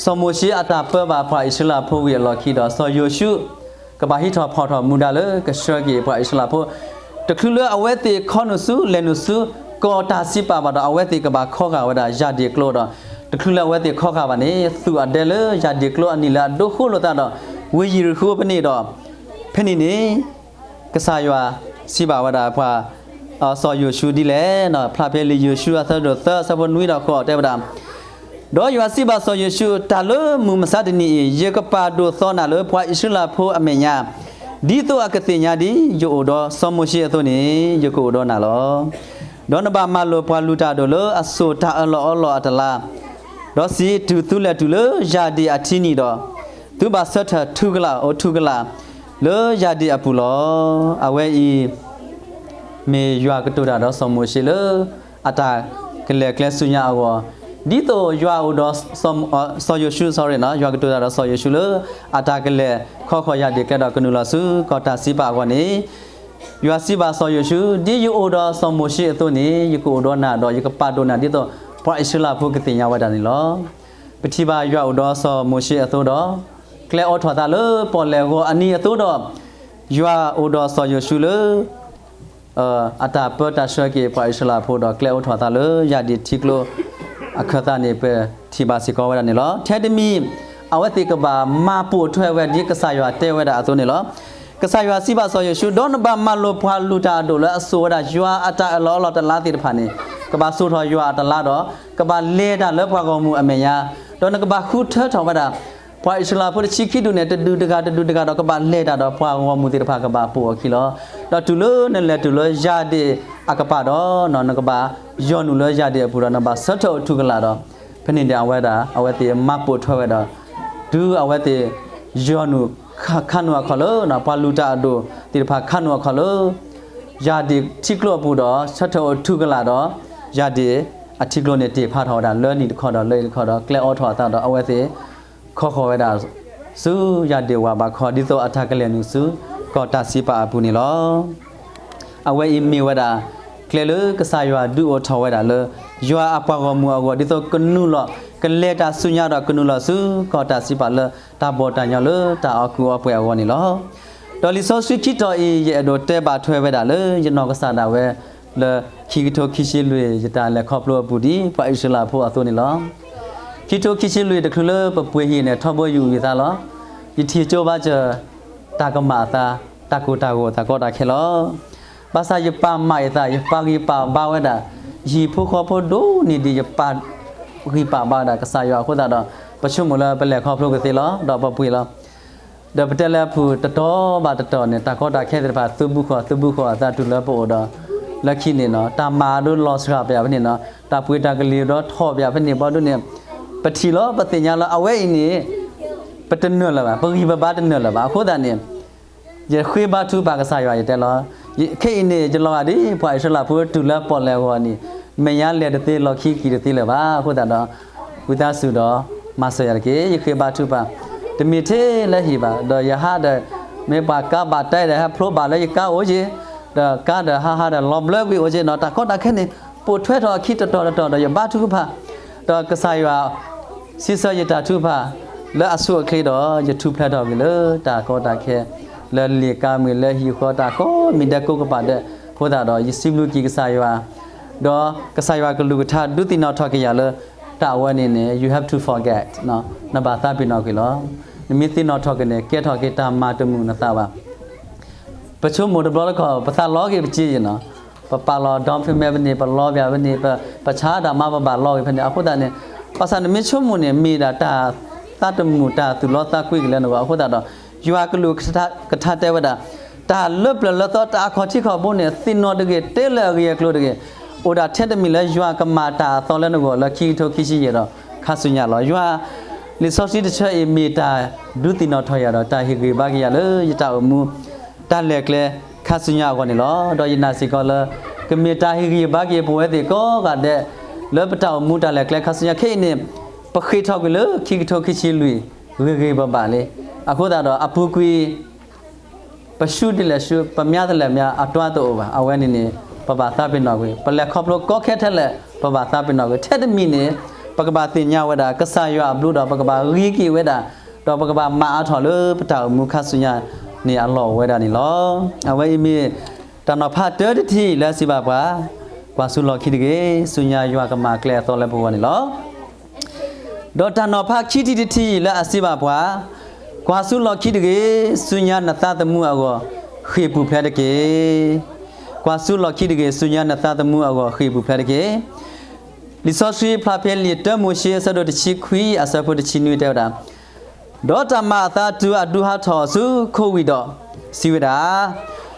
စီၤမိၤၡ့အတၢ်ပၢဘၣ်ပှၤအံၣ်စရ့လးဖိဝံၤအလီၢ်ခံဒီး စီၤယိၤၡူး ကဘၣ်ဟံးထီၣ်ဖီၣ်ထီၣ်မူဒါလၢကဆှၢက့ၤပှၤအံၣ်စရ့လးဖိ, တချုးလၢအဝဲသ့ၣ်ခီနုာ်ဆူ လဲၤနုာ်ဆူ ကီၢ်တၢ်စံးပာ်ဘၣ်ဒီး အဝဲသ့ၣ်ကဘၣ်ခီဂာ်ဝဲဒၣ်ယၢ်ဒ့ၣ်ကျိဒီး တချုးလၢအဝဲသ့ၣ်ခီဂာ်ဘၣ်န့ၣ် သူၣ်အဒဲလၢယၢ်ဒ့ၣ်ကျိအနံၤလၢအဒိဃိလိာ်သးဒီး ဝ့ၢ်ယရံၣ်ဃိဖဲန့ၣ်ဒီး ဖဲန့ၣ်န့ၣ် ကစၢ်ယွၤစံးဘၣ်ဝဲဒၣ်ပှၤ စီၤယိၤၡူဒ်လဲၣ်, ဖျါဖဲလံာ်ယိၤၡူအဆၢဒိၣ်သၢ အဆၢဖိနွံဒီးဃိးတဲဝဲဒၣ်, ဒီးယွၤစံးဘၣ်စီၤယိၤၡူ, တၢ်လၢမုၢ်မဆါတနံၤအံၤ ယကပာ်ဒိၣ်သီနၤလၢပှၤအံၣ်စရ့လးဖိအမဲာ်ညါ, ဒ်သိးအကသ့ၣ်ညါဒ်ယအိၣ်ဒီးစီၤမိၤၡ့အသိးန့ၣ် ယကအိၣ်ဒီးနၤလီၤ. ဒီးနဘၣ်မၤလိာ်ပှၤလုၢ်တၢ်အဒိၣ်လၢအစိာ်တၢ်အၢၣ်လီၤအီလီၤအတလါ, ဒီးစံး, တုၤသုလဲၤတုၤလၢယၢ်ဒ့ၣ်အထံနံၤဒီး, သုဘၣ်ဆၢထၢၣ်ထူကလာ် အိၣ်ထူကလာ် လၢယၢ်ဒ့ၣ်အပူၤလီၤ. အဝဲအံၤ မ့ၢ်ယွၤကတိၤတၢ်ဒီးစီၤမိၤၡ့လၢ အတၢ်ကလဲၤကျဲဆူညါအဂီၢ်, ဒ်သိးယွၤအိၣ်ဒီး စီၤယိၤၡူ, sorry နီၤ, ယွၤကတိၤတၢ်ဒီးစီၤယိၤၡူလၢ အတၢ်ကလဲၤခီဃီၤယၢ်ဒ့ၣ်ကျဲဒီးကနုာ်လီၤဆူကီၢ်တၢ်စံးပာ်အဂီၢ်န့ၣ်, ယွၤစံးဘၣ်စီၤယိၤၡူ, ဒ်ယအိၣ်ဒီးစီၤမိၤၡ့အသိးန့ၣ် ယကအိၣ်ဒီးနၤဒီး ယကပာ်ဒိၣ်နၤဒ်သိး ပှၤအံၣ်စရ့လးဖိကသ့ၣ်ညါဝဲဒၣ်န့ၣ်လီၤ. ပထံၣ်ဘၣ်ယွၤအိၣ်ဒီးစီၤမိၤၡ့အသိးဒီး ကျဲအိးထီၣ်သးလၢပီၣ်လဲၣ်ဂီၤအနံၤအသိးဒီး, ယွၤအိၣ်ဒီးစီၤယိၤၡူလၢ အတၢ်ပၢတၢ်ဆှၢက့ၤပှၤအံၣ်စရ့လးဖိဒီးကျဲအိးထီၣ်သးလၢယၢ်ဒ့ၣ်ထံကျိအခၢၣ်သးန့ၣ် ပထံၣ်ဘၣ်စ့ၢ်ကီးဝဲဒၣ်န့ၣ်လီၤ. ထဲတမံၤ အဝဲသ့ၣ်ကဘၣ်မၤပိာ်ထွဲဝဲဒ်ကစၢ်ယွၤတဲဝဲဒၣ်အသိးန့ၣ်လီၤ. ကစၢ်ယွၤစံးဘၣ်စီၤယိၤၡူ, ဒီးနဘၣ်မၤလိာ်ပှၤလုၢ်တၢ်အဒိၣ်လၢအစိာ်ဝဲဒၣ်ယွၤအတၢ်အၢၣ်လီၤအီလီၤတလါသ့ၣ်တဖၣ်န့ၣ်, ကဘၣ်စိာ်ထီၣ်ယွၤအတလါဒီး ကဘၣ်လဲၤတၢ်လၢပှၤဂီၢ်မုၢ်အမဲာ်ညါ, ဒီးနကဘၣ်ဃုထၢထီၣ်ဝဲဒၣ် ပှၤအံၣ်စရ့လးဖိတဆံခံဒူၣ်န့ၣ် တဒူၣ်တဂၤတဒူၣ်တဂၤဒီး ကဘၣ်လဲၤတၢ်ဒီးပှၤဂီၢ်မုၢ်သ့ၣ်တဖၣ်ကဘၣ်ပိာ်အီၤခံလီၤ. ဒီးတုၤလၢနလဲၤတုၤလၢယၢ်ဒ့ၣ်အကပၤဒီး နကဘၣ်ယီၢ်နုာ်လၢယၢ်ဒ့ၣ်အပူၤဒီး နဘၣ်ဆၢထၢၣ်အိၣ်ထူကလာ်ဒီး ဖဲန့ၣ်ဒီးအဝဲဒၣ် အဝဲသ့ၣ်မၤပိာ်ထွဲဝဲဒီး တုၤအဝဲသ့ၣ် ယီၢ်နုာ်ခးနုာ်အခီၣ်လၢ ပှၤလုၢ်တၢ်အဒိၣ်သ့ၣ်တဖၣ်ခးနုာ်အခီၣ်လၢ ယၢ်ဒ့ၣ်ထံကျိအပူၤဒီး ဆၢထၢၣ်အိၣ်ထူကလာ်ဒီး ယၢ်ဒ့ၣ်အထံကျိန့ၣ်တ့ၢ်ဖးထီၣ်ဝဲဒၣ် လၢနံၣ်တခီဒီးလၢနံၣ်တခီဒီး ကျဲအိးထီၣ်အသးဒီး အဝဲသ့ၣ် ခီဃီၤဝဲဒၣ် ဆူယၢ်ဒ့ၣ်ဝၤဘးခီ ဒ်သိးအတၢ်ကလဲၤနုာ်ဆူ ကီၢ်တၢ်စံးပာ်အပူၤန့ၣ်လီၤ. အဝဲအံၤမ့ၢ်ဝဲဒၣ် ကျဲလၢကစၢ်ယွၤဒုးအိၣ်ထီၣ်ဝဲဒၣ်လၢ ယွၤအပှၤဂီၢ်မုၢ်အဂီၢ် ဒ်သိးကနုာ်လီၤ ကလဲၤတၢ်ဆူညါဒီးကနုာ်လီၤဆူ ကီၢ်တၢ်စံးပာ်လၢ တၢ်ဘီၣ်တၢ်ညီလၢတၢ်အီၣ်ကုၢ်အီပှဲၤအဂီၢ်န့ၣ်လီၤ. ဒီးလံာ်စီဆှံခံတီၤအံၤ ယအဲၣ်ဒိးတဲဘၣ်ထွဲဝဲဒၣ်လၢ ယနီၢ်ကစၢ်ဒၣ်ဝဲ လၢခံကထိခံဆံလွံၢ် ယတၢ်လဲၤခီဖျိအပူၤဒ် ပှၤအံၣ်စရ့လးဖိအသိးန့ၣ်လီၤ. ခံကထိခံဆံလွံၢ် တချုးလၢပပှ့ၤဟံၣ်န့ၣ် ထီဘိယအုၣ်ယသးလီၤ. ယထံၣ်ကၠိဘါစၢၤ တၢ်ကမၣ်အသး တၢ်ကိၢ်တၢ်ဂီၤ တၢ်ကီတၢ်ခဲလီၤ. ဘၣ်ဆၣ်ယပာ်မၤအသး ယပာ်ဂံၢ်ပာ်ဘါဝဲဒၣ် ယဟံၣ်ဖိဃီဖိဒိၣ်န့ၢ်ဒံး ယပာ်ဂံၢ်ပာ်ဘါဝဲဒၣ်ကစၢ်ယွၤအဃိသတးဒီး ပဆိကမိၣ်လၢပလဲၤခီဖျိကသ့လီၤ. ဒီးပပှ့ၤလီၤ. ဒီးပတဲလၢအဖုၣ် တတီၤဘၣ်တတီၤန့ၣ် တၢ်ကီတၢ်ခဲသ့ၣ်တဖၣ် သုးဘူးဃီၤ သုးဘူးဃီၤအသးတုၤလၢပအိၣ်ဒီး လၢခံန့ၣ်နီၤ တၢ်မၤဒိလီၤစှၤပယၤဖဲန့ၣ်နီၤ တၢ်ပှ့ၤတၢ်ကလံၤဒီးထီၣ်ပယၤဖဲန့ၣ်ဘီဒုန့ၣ် ပထံၣ်လီၤ ပသ့ၣ်ညါလီၤ အဝဲအံၤန့ၣ် ပတနၢၤလၢၤဘၣ် ပဂံၢ်ပဘါတနၢၤလၢၤဘၣ် အဃိသတးန့ၣ် ယဃ့ဘါထုကဖၣ်ကစၢ်ယွၤ ယတဲလီၤ. ခဲအံၤန့ၣ် ယလီၤဂာ်ဒ် ပှၤအံၣ်စရ့လးဖိတုၤလၢပီၣ်လဲၣ်အဂီၢ်န့ၣ် မဲာ်ညါလဲၤတသ့ လီၢ်ခံက့ၤတသ့လၢၤဘၣ်. အဃိသတးဒီး ဝံသးစူၤဒီး မၤစၢၤယၤတက့ၢ်. ယဃ့ဘါထုကဖၣ် တမ့ၢ်ထဲလၢဟံၣ်ဘၣ် ဒီးယဟးဒီး မ့ၢ်ပှၤကါဘၣ်တဲဒီး ဟဲဖျိဘၣ်လၢယကါအိၣ်က့ၤ ဒီးကါဒီးဟးဟးဒီးလီၤဘျၢကွံာ်အိၣ်က့ၤနီၤ တၢ်ကီတၢ်ခဲန့ၣ် ပိာ်ထွဲထီၣ်အခံတတီၤတတီၤဒီး ယဘါထုကဖၣ် ဒီးကစၢ်ယွၤ စံးဆၢယတၢ်ထုကဖၣ် လၢအဆိအချ့ဒီး ယထူၣ်ဖျဲးထီၣ်ကွံာ်လၢတၢ်ကီတၢ်ခဲ လၢလံာ်ကါမ့ၢ်လၢဟံၣ်ဃီတၢ်ကိးမံၤဒဲးကိးကပၤဒဲး အဃိသတးဒီး ယစံးဘျုးက့ၤကစၢ်ယွၤ ဒီးကစၢ်ယွၤကလုၢ်ကထါဒုးသ့ၣ်နီၣ်ထီၣ်က့ၤယၤလၢ တၢ်အဝဲန့ၣ်န့ၣ် you have to forget နဘၣ်သးပ့ၤနီၣ်ကွံာ်လီၤ. နမ့ၢ်သ့ၣ်နီၣ်ထီၣ်က့ၤန့ၣ် ကဲထီၣ်က့ၤတၢ်မၤတမုာ်နသးဘၣ်. ပဆိကမိၣ်တဘျီတခီၣ် ပသးလီက့ၤပစ့ယဲၢ်နီၤ, ပပာ်လီၤ down payment ဖဲန့ၣ်, ပလီဘၣ်ဖဲန့ၣ်, ပ ပဆါတၢ်မၤ ပဘၣ်လီက့ၤဖဲန့ၣ်. အဃိသတးန့ၣ် ဘၣ်ဆၣ်နမ့ၢ်ဆိကမိၣ်န့ၣ် မ့ၢ်ဒၣ်တၢ်သးတမုာ် တၢ်သူၣ်လီသးကွံကလဲၣ်နဂီၢ်. အဃိသတးဒီး ယွၤကလုၢ်ကထါတဲဝဲဒၣ်, တၢ်လၢပျၢၤလၢသီ တၢ်အခီၣ်ထံးခီၣ်ဘိန့ၣ် သ့ၣ်နီၣ်တဂ့ၤ, တဲလၢအဂ့ၢ်အကျိၤတဂ့ၤ, အိၣ်ဒၣ်ထဲတမံၤလၢယွၤကမၤတၢ်အသီလၢနဂီၢ်လၢခံကထိခံဆံယဲၢ်ဒီးခါဆူညါလီၤ. ယွၤ လံာ်စီဆှံတဆၢအံၤမ့ၢ်တၢ်ဒုးသ့ၣ်နီၣ်ထီၣ်ယၤဒီး တၢ်ဟ့ၣ်ဂံၢ်ဘါက့ၤယၤလၢယတၢ်အိၣ်မူ တၢ်လဲၤကျဲခါဆူညါအဂီၢ်န့ၣ်လီၤ. ဒီးယနာ်စ့ၢ်ကီးလၢ ကမ့ၢ်တၢ်ဟ့ၣ်ဂံၢ်ဘါက့ၤပဝဲသ့ၣ်ကိးဂၤဒဲး လၢပတၢ်အိၣ်မူတၢ်လဲၤကျဲခါဆူညါခဲအံၤန့ၣ် ပဃ့ၢ်ထီၣ်ကွံာ်လၢခံကထိခံဆံလွံၢ် ဂ့ၤဂ့ၤဘၣ်ဘၣ်လံ. အဃိသတးဒီးအပူၤကွံာ် ပရှုံးဒ်လဲၣ်ရှုံး, ပများဒ်လဲၣ်များ အတွါတအိၣ်ဘၣ်. အဝဲန့ၣ်န့ၣ် ပဘၣ်သးပ့ၤနီၣ်ကွံာ်, ပလဲၤခီဖျိကီခဲထဲလဲၣ် ပဘၣ်သးပ့ၤနီၣ်ကွံာ်. ထဲတမံၤန့ၣ် ပကဘၣ်သ့ၣ်ညါဝဲဒၣ် ကစၢ်ယွၤအဘျုးဒီး ပကဘၣ်ဂံၢ်က့ၤဝဲဒၣ်, ဒီးပကဘၣ်မၤအါထီၣ်လၢပတၢ်အိၣ်မူခါဆူညါန့ၣ် အလီၢ်အိၣ်ဝဲဒၣ်န့ၣ်လီၤ. အဝဲအံၤမ့ၢ် တၢ်နီၤဖးတၢတထံၣ်လၢအစံးဘၣ်ပှၤ, ကွၢ်ဆူလီၢ်ခံတဂ့ၤ, ဆူညါယွၤကမၤကျဲအသီလၢပဂီၢ်န့ၣ်လီၤ. ဒီးတၢ်နီၤဖးခံထံၣ်တထံၣ်လၢအစံးဘၣ်ပှၤ, ကွၢ်ဆူလီၢ်ခံတဂ့ၤ, ဆူညါနသးသမူအဂီၢ် ဃ့ၢ်ပူၤဖျဲးတက့ၢ်. ကွၢ်ဆူလီၢ်ခံတဂ့ၤ, ဆူညါနသးသမူအဂီၢ် ဃ့ၢ်ပူၤဖျဲးတက့ၢ်. လံာ်စီဆှံဖျါဖဲလံာ်တၢမိၤၡ့အဆၢဒိၣ်တဆံခွံအဆၢဖိတဆံနွံတဲဝဲဒၣ်, ဒီးတၢ်မၤအသးတုၤအဒုးဟးထီၣ်အီၤဆူခိၣ်ဝံၤဒီး စံးဝဲဒၣ်,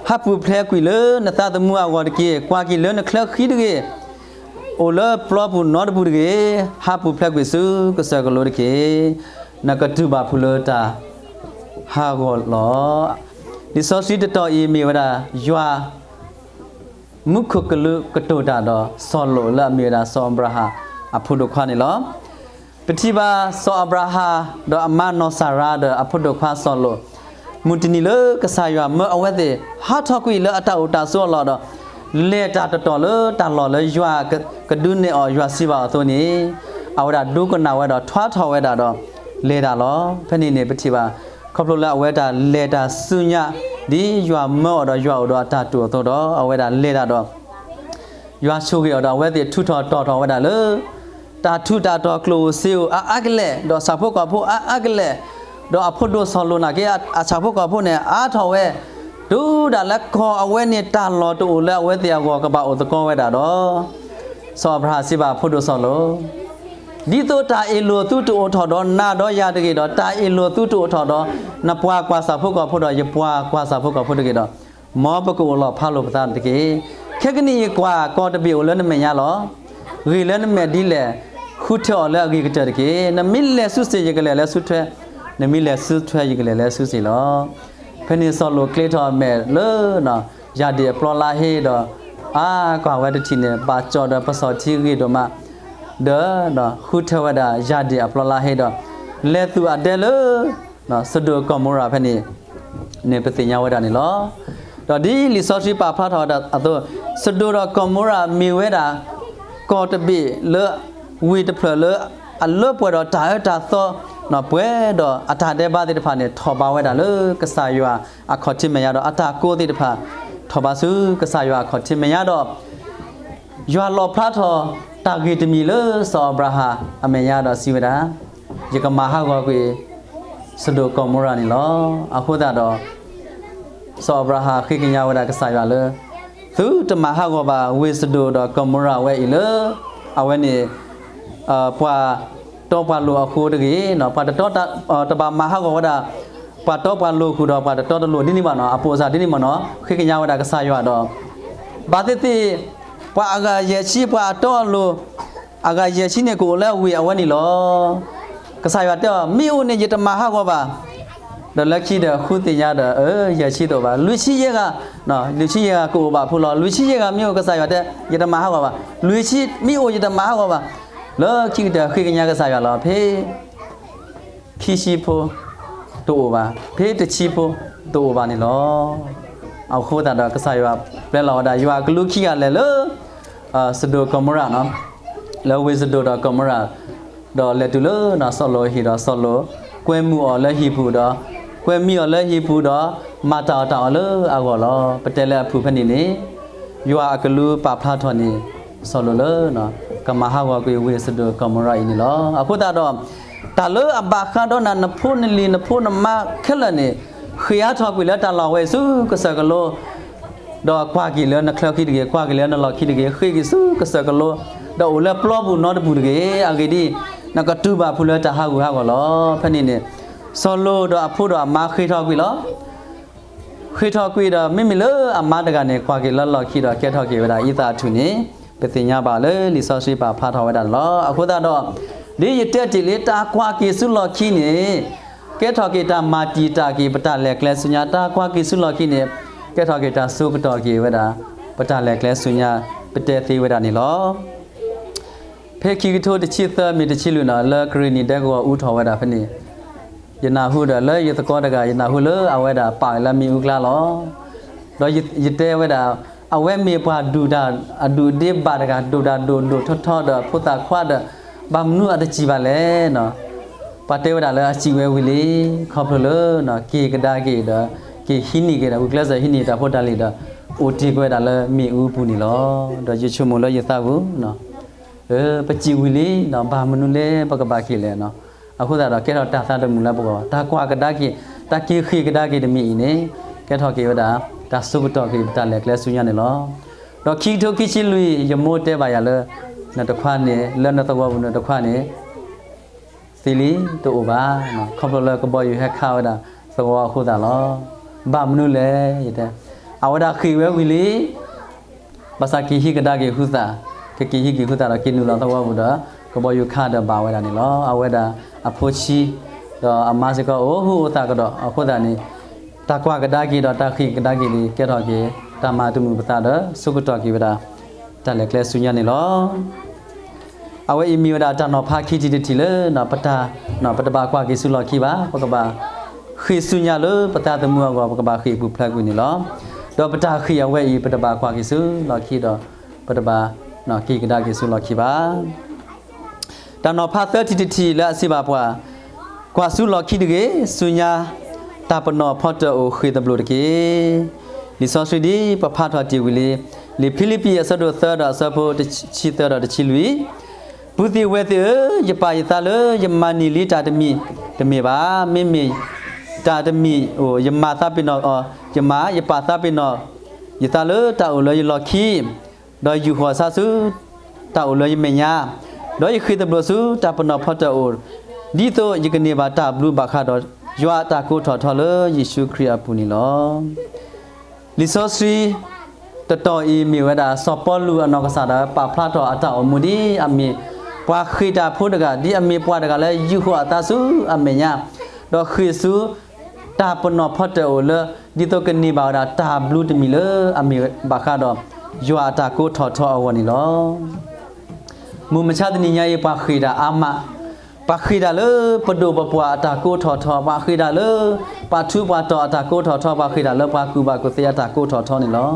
ဟးပူၤဖျဲးကွံာ်လၢနသးသမူအဂီၢ်တက့ၢ်. ကွၢ်က့ၤလၢနချၢဃံတဂ့ၤ, အိၣ်လၢပျီပူၤနီတပူၤတဂ့ၤ, ဟးပူၤဖျဲးကွံာ်ဆူကစၢၢ်ကလိတက့ၢ်. နကတုၤဘၣ်ဖုးလၢတၢ်ဟးဂီၤလီၤ. လံာ်စီဆှံတတီၤအံၤမ့ၢ်ဝဲဒၣ် ယွၤ မူခိၣ်ကလူးကတိၤတၢ်ဒီးစီၤလိာ်လၢအမ့ၢ်ဝဲဒၣ်စီၤအၤဘြၤဟၣ်အဖိဒိၣ်ခွါန့ၣ်လီၤ. ပထံၣ်ဘၣ်စီၤအၤဘြၤဟၣ် ဒီးအမါနီၢ်စၤရါ ဒီးအဖိဒိၣ်ခွါစီၤလိာ် မုၢ်တနံၤလၢကစၢ်ယွၤမၢအဝဲသ့ၣ် ဟးထီၣ်ကွံာ်လၢအတၢ်အိၣ်တၢ်ဆိးအလီၢ်ဒီး လဲၤတၢ်တတီၤလၢတၢ်လီၢ်လၢယွၤကဒုးနဲၣ်အီၤ ယွၤစံးဘၣ်အီၤအသိးန့ၣ် အဝဲဒၣ်ဒိကနၣ်ဝဲဒီးထွါထီၣ်ဝဲဒၣ်ဒီး လဲၤတၢ်လီၤ. ဖဲန့ၣ်န့ၣ် ပထံၣ်ဘၣ် ခီဖျိလၢအဝဲတၢ်လဲၤတၢ်ဆူညါ ဒ်ယွၤမၢအီၤဒီးယွၤအိၣ်ဒီးအတၢ်တိာ်အသိးဒီး အဝဲဒၣ်လဲၤတၢ်ဒီး ယွၤဆိၣ်ဂ့ၤအီၤဒီး အဝဲသ့ၣ်ထုးထီၣ်တီၢ်ထီၣ်ဝဲဒၣ်လၢ တၢ်ထူးတၢ်တီၤကျိၣ်ဧိၤစ့ဧိၤအါအါကလဲာ် ဒီးဆၣ်ဖိကီၢ်ဖိအါအါကလဲာ် ဒီးအဖိဒိၣ်စီၤလိာ်နာ်က့ အဆၣ်ဖိကီၢ်ဖိန့ၣ် အါထီၣ်ဝဲ တုၤဒၣ်လၢကီၢ်အဝဲန့ၣ် တၢ်လီၢ်တအိၣ်လၢအဝဲသ့ၣ်အဂီၢ်ကဘၣ်အိၣ်သကိးဝဲဒၣ်ဒီး စီၤအၤဘြၤဟၣ်စံးဘၣ်အဖိဒိၣ်စီၤလိာ် ဒ်သိးတၢ်အ့ၣ်လိာ်သုတအိၣ်ထီၣ်ဒီးနၤဒီးယၤတဂ့ၤဒီး တၢ်အ့ၣ်လိာ်သုတအိၣ်ထီၣ်ဒီး နပှၤကွၢ်ဆၣ်ဖိကီၢ်ဖိဒီးယပှၤကွၢ်ဆၣ်ဖိကီၢ်ဖိတဂ့ၤဒီး မ်ပကအိၣ်လီၤဖးလိာ်ပသးတက့ၢ်. ခဲကနံၣ်အံၤကွၢ် ကီၢ်တဘ့ၣ်အိၣ်လၢနမဲာ်ညါလီၤ. ဂ့ၢ်လၢနမဲာ်ဒ်လဲၣ် ဃုထၢအီၤလၢအဂ့ၤကတၢၢ်တက့ၢ်. နမ့ၢ်လဲၤဆူစ့ၣ် ယကလဲၤလၢဆူထွဲ, နမ့ၢ်လဲၤဆူထွဲ ယကလဲၤလၢဆူစ့ၣ်လီၤ. ဖဲန့ၣ်စီၤလိာ်ကျဲထီၣ်အမဲာ်လၢ ယၣ်ဒ့ၣ်အပျီလါဟ့ဒီး အါကွၢ်ဝဲတထံၣ်န့ၣ် ဘၣ်ကၠီၣ်ဒီးပစီၣ်ထံဂ့ၤဒိၣ်မး ဒီးဃုထၢဝဲဒၣ်ယၣ်ဒ့ၣ်အပျီလါဟ့ဒီး လဲၤသူၣ်အဒဲလၢ စဒိၣ်ကီၤမိရၤဖဲန့ၣ် န့ၣ်ပသ့ၣ်ညါဝဲဒၣ်န့ၣ်လီၤ. ဒီးဒ်လံာ်စီဆှံပာ်ဖျါထီၣ်ဝဲဒၣ်အသိး စဒိၣ်ဒီးကီၤမိရၤမ့ၢ်ဝဲဒၣ် ကီၢ်တဘ့ၣ်လၢ ဝ့ၢ်တဖျၢၣ်လၢ အလၢပှဲၤဒီးတၢ်အၢတၢ်သီ ပှဲၤဒီးအတၢ်ဒဲးဘးသ့ၣ်တဖၣ်န့ၣ် ထီၣ်ဘးဝဲဒၣ်လၢကစၢ်ယွၤအခီၣ်ထံးမဲာ်ညါဒီး အတၢ်ကိးသ့ၣ်တဖၣ် ထီၣ်ဘးဆူကစၢ်ယွၤအခီၣ်ထံးမဲာ်ညါဒီး ယွၤလီၣ်ဖျါထီၣ်တၢ်ဂ့ၢ်တမံၤလၢစီၤအၤဘြၤဟၣ်အမဲာ်ညါဒီးစံးဝဲဒၣ်, ယကမၤဟးဂီၤကွံာ် စဒိၣ်ကီၤမိရၤန့ၣ်လီၤ. အဃိသတးဒီး စီၤအၤဘြၤဟၣ်ဃ့ကညးဝဲဒၣ်ကစၢ်ယွၤလၢ သုတမၤဟးဂီၤဘၣ်ဝ့ၢ်စဒိၣ်ဒီးကီၤမိရၤဝဲအံၤလၢ အဝဲန့ၣ် ပှၤတီပှၤလိၤအဃိတဂ့ၤ, ပှၤတတီ တဘၣ်မၤဟးဂီၤဝဲဒၣ် ပှၤတီပှၤလိၤဃုာ်ဒီးပှၤတတီတလိၤဒ်န့ၣ်ဘၣ်နီၤ, အပိာ်အစၢ်ဒ်န့ၣ်ဘၣ်နီၤ, ဃ့ကညးဝဲဒၣ်ကစၢ်ယွၤဒီး ဘၣ်သ့ၣ်သ့ၣ် ပှၤအဂၤယဲၢ်ဆံ ပှၤအတီအလိၤ အဂၤယဲၢ်ဆံန့ၣ် ကအိၣ်လၢဝ့ၢ်အဝဲန့ၣ်လီၤ. ကစၢ်ယွၤတဲအီၤ မ့ၢ်အိၣ်န့ၣ် ယတမၤဟးဂီၤဘၣ်. ဒီးလၢခံဒီးဃုသ့ၣ်ညါဒီး ယဲၢ်ဆံတအိၣ်ဘၣ်, လွံၢ်ဆံယဲၢ်ဂၤ, လွံၢ်ဆံယဲၢ်ဂၤကအိၣ်ဘၣ်ဖိလီၤ. လွံၢ်ဆံယဲၢ်ဂၤမ့ၢ်အိၣ် ကစၢ်ယွၤတဲ ယတမၤဟးဂီၤဘၣ်, လွံၢ်ဆံမ့ၢ်အိၣ် ယတမၤဟးဂီၤဘၣ်. လၢခံကတၢၢ်ဃ့ကညးကစၢ်ယွၤလီၤ. ဖဲ ခံဆံဖိတအိၣ်ဘၣ်, ဖဲတဆံဖိတအိၣ်ဘၣ်န့ၣ်လီၤ. အဃိသတးဒီးကစၢ်ယွၤပျဲလီၤဝဲဒၣ် ယွၤအကလူးခံဂၤလဲၤလၢ စဒိၣ်ကီၤမိရၤနီၤ, လၢဝ့ၢ်စဒိၣ်ဒီးကီၤမိရၤ, ဒီးလဲၤတုၤလၢစီၤလိာ်အဟံၣ်ဒီးစီၤလိာ် ကွဲမုာ်အီၤလၢဟံၣ်ပူၤဒီး ကွဲမံအီၤလၢဟံၣ်ပူၤဒီး မၤတၢ်အီၣ်တၢ်အီလၢအဂီၢ်လီၤ. ပတဲလၢအဖုၣ်ဖဲန့ၣ်န့ၣ် ယွၤအကလူးပာ်ဖျါထီၣ်န့ၣ် စီၤလိာ်လၢ ကမၤဟးဂီၤကွံာ်ဝ့ၢ်စဒိၣ်ကီၤမိရၤအံၤန့ၣ်လီၤ. အဃိသတးဒီး တၢ်လၢအဘၣ်ဃးဒီးနၤ နဖိနလံၤ နဖိနမါခဲလၢာ်န့ၣ်, ဃ့အါထီၣ်ကွံာ်လၢတၢ်လီၢ်ဝဲအံၤဆူကစၢၢ်ကလိ, ဒီးကွၢ်က့ၤလၢနချၢခံတဂ့ၤ, ကွၢ်က့ၤလၢနလီၢ်ခံတဂ့ၤ, ဃ့က့ၤဆူကစၢၢ်ကလိ, ဒီးအိၣ်လၢပျီပူၤနီတပူၤတဂ့ၤ. အဂ့ၢ်ဒ်အံၤ, နကတူၢ်ဘၣ်ဖုးလၢတၢ်ဟးဂူာ်ဟးဂီၤလီၤ. ဖဲန့ၣ်န့ၣ်, စီၤလိာ်ဒီးအဖိဒီးအမါဃ့ထီၣ်ကွံာ်လီၤ. ဃ့ထီၣ်ကွံာ်ဒီး မ့မ့ၢ်လၢအမါတဂၤန့ၣ် ကွၢ်က့ၤလၢလီၢ်ခံဒီးကဲထီၣ်က့ၤဝဲဒၣ်အံသၣ်အထူၣ်န့ၣ်, ပသ့ၣ်ညါဘၣ်လၢလံာ်စီဆှံပာ်ဖျါထီၣ်ဝဲဒၣ်န့ၣ်လီၤ. အဃိသတးဒီး, ဒ်ယတဲတ့ၢ်လံ တၢ်ကွၢ်က့ၤဆူလီၢ်ခံန့ၣ်, ကဲထီၣ်က့ၤတၢ်မၤတံာ်တာ်က့ၤ ပတၢ်လဲၤကျဲဆူညါ, တၢ်ကွၢ်က့ၤဆူလီၢ်ခံန့ၣ်, ကဲထီၣ်က့ၤတၢ်ဆိကတီၢ်က့ၤဝဲဒၣ် ပတၢ်လဲၤကျဲဆူညါ, ပတဲသ့ဝဲဒၣ်န့ၣ်လီၤ. ဖဲခံကထိတဆံသၢ မ့ၢ်တဆံလွံၢ်န့ၣ် လၢကရ့ၣ်နံၣ်ဒဲကဝီၤအူထီၣ်ဝဲဒၣ်ဖဲန့ၣ်, ယနၢ်ဟူဒီးလၢယသကိးတဂၤ ယနၢ်ဟူလၢအဝဲဒၣ်ပာ်လၢမ့ၣ်အူကျါလီၤ. ဒီးယတဲဝဲဒၣ်, အဝဲမ့ၢ်ပှၤဒူၣ်တၢ်အဒူၣ်အဒ့ဘၣ်တဂၤ, ဒိၣ်တၢ်ဒိၣ်ဒိၣ်ထီထီဒီးဖိသၣ်ခွါဒီး, ဘၣ်မနုၤအတစံၣ်ဘၣ်လဲၣ်န့ၣ်, ပှၤတဲဝဲဒၣ်လၢအစံၣ်ဝဲဝံၤလံ, ခီဖျိလၢ က့ၤကဒါက့ၤဒီး, က့ၤဟံးန့ၢ်က့ၤဒီး ဂုာ်ကျဲးစၢးဟံးန့ၢ်တၢ်ဖိတၢ်လံၤဒီး, အိၣ်တ့ၢ်ကွံာ်ဝဲဒၣ်လၢမ့ၣ်အူပူၤန့ၣ်လီၤ. ဒီးယဆိကမိၣ်လၢယသးပူၤ, ပစံၣ်ဝံၤလံ, ဘၣ်မနုၤလဲၣ်ပကဘၣ်က့ၤလဲၣ်န့ၣ်, အဃိသတးဒီးကဲထီၣ်တၢ်သးတမုာ်လၢပဂီၢ်, တၢ်ကွၢ်ကဒါက့ၤ, တၢ်က့ၤဃ့ၢ်ကဒါက့ၤတမံၤအံၤန့ၣ်, ကဲထီၣ်က့ၤဝဲဒၣ်, တၢ်ဆိကတီၢ်က့ၤပတၢ်လဲၤကျဲဆူညါန့ၣ်လီၤ. ဒီးခံကထိခံဆံလွံၢ် ယမိၢ်တဲဘၣ်ယၤလၢ, နတခွါန့ၣ်, လၢနသဝီပူၤနတခွါန့ၣ် သံလံ, တအိၣ်ဘၣ်, ခီဖျိလၢကဘီယူၤဟဲခးဝဲဒၣ်သဝီအဃိသတးလီၤ. ဘၣ်မနုၤလဲၣ်, ယတဲ, အဝဲဒၣ်ဃ့ၢ်ဝဲဝံၤလံ, ဘၣ်ဆၣ်က့ၤဟံးကဒါက့ၤဟုသး, ကက့ၤဟံးက့ၤဟုသးဒီးက့ၤနုာ်လီၤသဝီပူၤဒီး, ကဘီယူၤခးဒီးဘၣ်ဝဲဒၣ်န့ၣ်လီၤ. အဝဲဒၣ်အဖိဆံး, ဒီးအမါစ့ၢ်ကီးအိၣ်ဟုအိၣ်သးကဒီးအဃိသတးန့ၣ်, တၢ်ကွၢ်ကဒါက့ၤဒီးတၢ်ဃ့ၢ်ကဒါက့ၤန့ၣ် ကဲထီၣ်က့ၤ, တၢ်မၤတမုာ်ပသးဒီး ဆိကတီၢ်က့ၤဝဲဒၣ်, တၢ်လဲၤကျဲဆူညါန့ၣ်လီၤ. အဝဲအံၤမ့ၢ်ဝဲဒၣ်တၢ်နီၤဖးခံထံၣ်တထံၣ်လၢ, ပတၢ်, ပတဘၣ်ကွၢ်က့ၤဆူလီၢ်ခံဘၣ်, ပကဘၣ်, ဃ့ၢ်ဆူညါလၢပသးသမူအဂီၢ် ပကဘၣ်ဃ့ၢ်ပူၤဖျဲးကွံာ်န့ၣ်လီၤ. ဒီးပတၢ်ဃ့ၢ်အဝဲအံၤ ပတဘၣ်ကွၢ်က့ၤဆူလီၢ်ခံဒီး, ပတဘၣ်, က့ၤကဒါက့ၤဆူလီၢ်ခံဘၣ်. တၢ်နီၤဖးသၢထံၣ်တထံၣ်လၢအစံးဘၣ်ပှၤ, ကွၢ်ဆူလီၢ်ခံတဂ့ၤ, ဆူညါ, တၢ်ပနီၣ်ဖီတၢၣ်အိၣ်ဃ့ၢ်သဘျိၣ်တက့ၢ်. လံာ်စီဆှံဒ်ပဖးထီၣ်တ့ၢ်ဝံၤလံ, လံာ်ဖံလံးပံးအဆၢဒိၣ်သၢဒီးအဆၢဖိတဆံသၢဒီးတဆံလွံၢ်, ပုၢ်သ့ၣ်ဝဲၢ်သ့ၣ်ဧၢ, ယပာ်ယသးလၢယမၤန့ၢ်လံတၢ်တမံၤတမ့ၢ်ဘၣ်. မ့မ့ၢ်တၢ်တမံၤအိၣ် ယမၤသးပ့ၤနီၣ်အီၤ, ယမၤ, ယပာ်သးပ့ၤနီၣ်ယသးလၢတၢ်အိၣ်လၢယလီၢ်ခံ ဒီးယူာ်ဃီၣ်အသးဆူတၢ်အိၣ်လၢယမဲာ်ညါ, ဒီးယဃ့ၢ်သဘျိးဆူတၢ်ပနီၣ်ဖီတၢၣ်အိၣ်, ဒ်သိးယကန့ၢ်ဘၣ်တၢ်ဘျုးဘၣ်ဃးဒီး ယွၤအတၢ်ကိးထီၣ်ထီလၢယ့ၣ်ၡူးခရံာ်အပူၤန့ၣ်လီၤ. လံာ်စီဆှံတတီၤအံၤမ့ၢ်ဝဲဒၣ် စီၤပီလူးအနီၢ်ကစၢ်ဒီးပာ်ဖျါထီၣ်အတၢ်အိၣ်မူဒ်အမ့ၢ်ပှၤဃ့ၢ်တၢ်ဖိတဂၤ, ဒ်အမ့ၢ်ပှၤတဂၤလၢယူာ်ဃီၣ်အသးဆူအမဲာ်ညါ, ဒီးဃ့ၢ်ဆူ တၢ်ပနီၣ်ဖီတၢၣ်အိၣ်လၢ ဒ်သိးကန့ၢ်ဘၣ်ဝဲဒၣ်တၢ်ဘျုးတမံၤလၢအမ့ၢ်ဘၣ်ဃးဒီး ယွၤအတၢ်ကိးထီၣ်ထီအဂီၢ်န့ၣ်လီၤ. မုၢ်မဆါတနံၤညါအံၤ ပှၤဃ့ၢ်တၢ်အါမး, ပှၤဃ့ၢ်တၢ်လၢပဒိၣ်ပပှၢ်အတၢ်ကိးထီၣ်ထီ, ပှၤဃ့ၢ်တၢ်လၢ ပှၤထူးပှၤတီၤအတၢ်ကိးထီၣ်ထီ, ပှၤဃ့ၢ်တၢ်လၢပှၤကူၣ်ဘၣ်ကူၣ်သ့အတၢ်ကိးထီၣ်ထီန့ၣ်လီၤ.